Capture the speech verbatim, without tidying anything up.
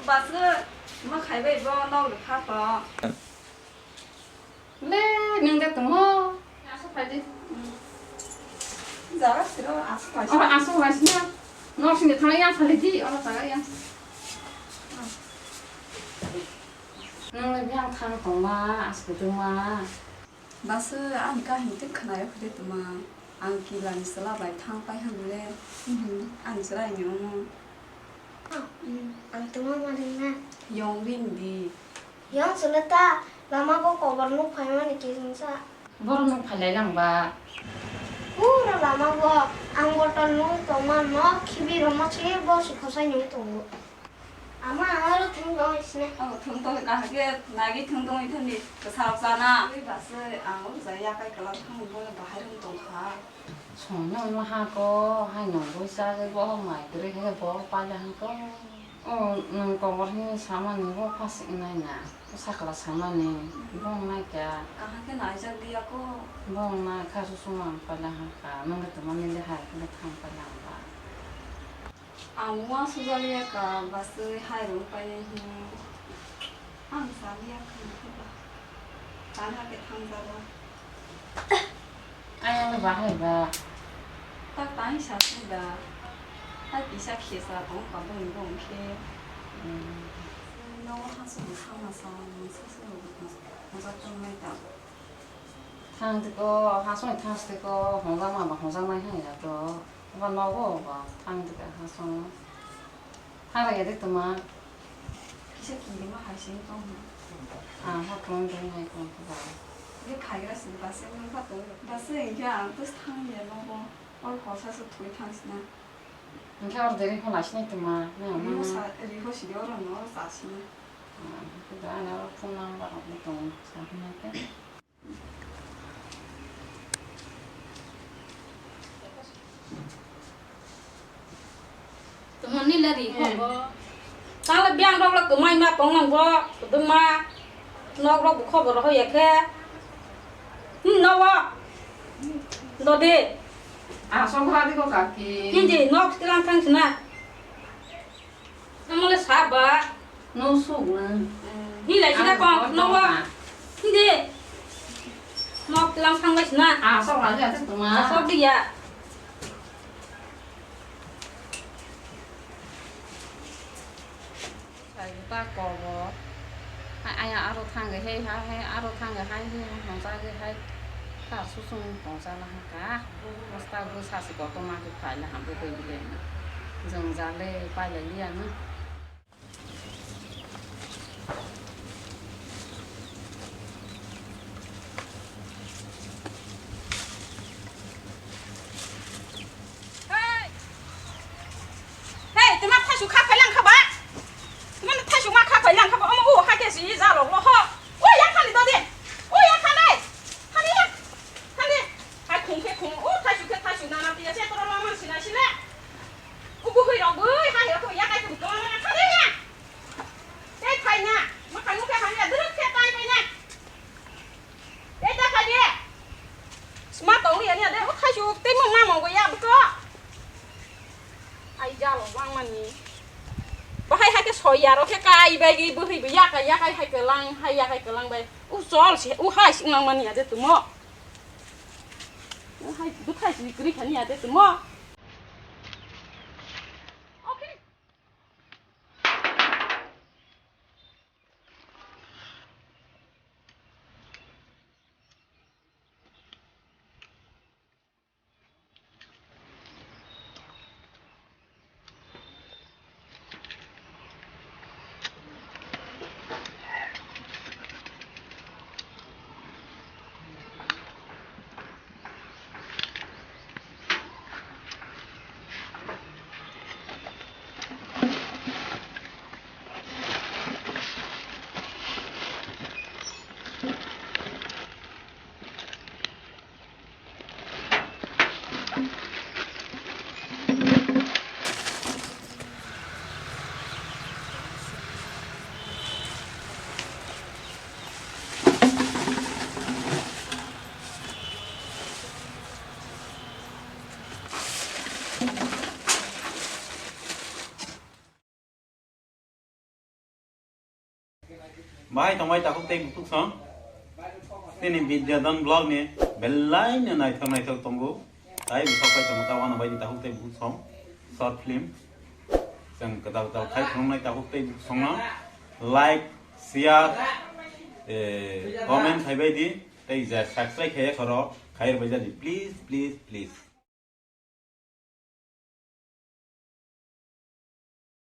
Baswk, ma khaibai bo nok le kha kho. Le, nwng de tongmo? Aswk phai di. Jaga siro aswk phai. Oh, aswk phai sina. Nok sini thang yang phai di, oro jaga yang. Nwng le biyang thang tongma, aswk tongma. Baswk, ani kahini tei khwnayo phai de tongma. Ang kilani chwla bai thang pai hwnle, ani chwrai ni omo. Hmm, ang tongma manwi na. Yong rin di. Yong chwla ta, lama bo kobor nuk phaimani kisingsa. Borok nuk phailai lang ba. Pura lama bo, ang botol nuk tongma nok khibi rwma se bo se khosai nuk tongo. Ama, ang oro thwng tongwi sini. Oh, thwng tongwi kaham khe nagwi thwng tongwi thangdi, kwsarok chana. Ui baswk, ang oro jai yakai kwlak thangwi bono bahai rwng tongkha. Songno ma ha ko, hai nongwi chagwi bohok mai kwrwi khe bohok paila hangko. Oh, nwng kobor hini samani bo phasik nai na, sakla samani, bong nai kya. Kaham khe naijak liya ko. Bong nai kha susuma paila hangka, nwng tongmani le hai khe thang paila hangka. Ang uansukjak ya ka, baswi hai rwng painai hwnwi. Ang saliya kha, hwnba. Tani hakhe thangjak o. Ayang le bahai ba. Tak tani sa sini da. Hai kisa khesa tong ka boni bong khe. Hmm. Nogo hasuk ni sama sa, nung sa se rwgwi tong, tong jak tong nai ta. Thang tiko, hasong thang tiko, hongjakma ba hongjaknai hwnwi ya to. Obo nogo ba thang tiko hasong. Thang rega de tuma. Kisa kiri ma hai sing tong. Ah, ha tong dong hai tong ko ba. Ye khai gra sini ba se nung kha tong. Ba se ya ang tus thang ye nogo. Or khosa su thui thang sina. Hingke or deri pho lai sini tuma. Na, na, na. Ri ho sidi oro no sa sini. Ah, da na ro phone number rok ni tong sa hwnai ke. Tongmani le ri kho bo. Tang le biyang rok le kwmai ma tong nang bo, kwdwng ma. Nok rok bo khobor hoya khe. Hmm, no wo. Dodi. Ah, song kha di ko kaki. Hindi nok tilang thang sina. Tamo le saba. No suk na. Hi lai sida kong no wa. Hindi. Nok tilang thang lai sina. Ah, sok la ya tuma. Sok dia. Sai ta kobo. Hai aya aro thang hai ha hai aro thang hai hai hong sa hai. Kha susung tong sa na ha ka. Bosta bo sa si koto ma ke phai la ham bo koi bile na. Jong ja le phai la liya na. Hey! Hey, tuma thaisu kha phai lang kha ba? Tuma thaisu ma kha phai lang kha ba? Omo o ha ke si ja lo ho. O ya khani do de. O ya khani. Khani ya. Khani. Hai khung khe khung. O thaisu khe thaisu nana tiya se toro la man sina sile. Kubuhui rok bui hai rok ya kai kubu tong na kha de ya. Tei phai na. Ma kanu khe hai ya duruk khe tai phai na. Tei ta phai de. Sma tong ya ni de o thaisu tei mo ma mo ya bu to. Ai ja lo bang mani. Bahai hai khe soi ya rok khe kai bai gi buhui bu ya kai ya kai hai khe lang hai ya kai khe lang bai. U chol se u hai sing lang mani ya de tumo. U hai bu thai si kri khani ya de tumo. Okay. Bahai tongbai takhuk tei bukhuk song. Nini Bidya Don vlog ni belai no naithok naithok tongo. Tai bwsok pai tongo ta wana bai ni takhuk tei bukhuk song. Short film. Chwng kwtal kwtal khai phunuknai takhuk tei bukhuk song no. Like, share, eh, comment khai bai di. Tei ja subscribe khai ya khoro khai bai jadi. Please, please, please.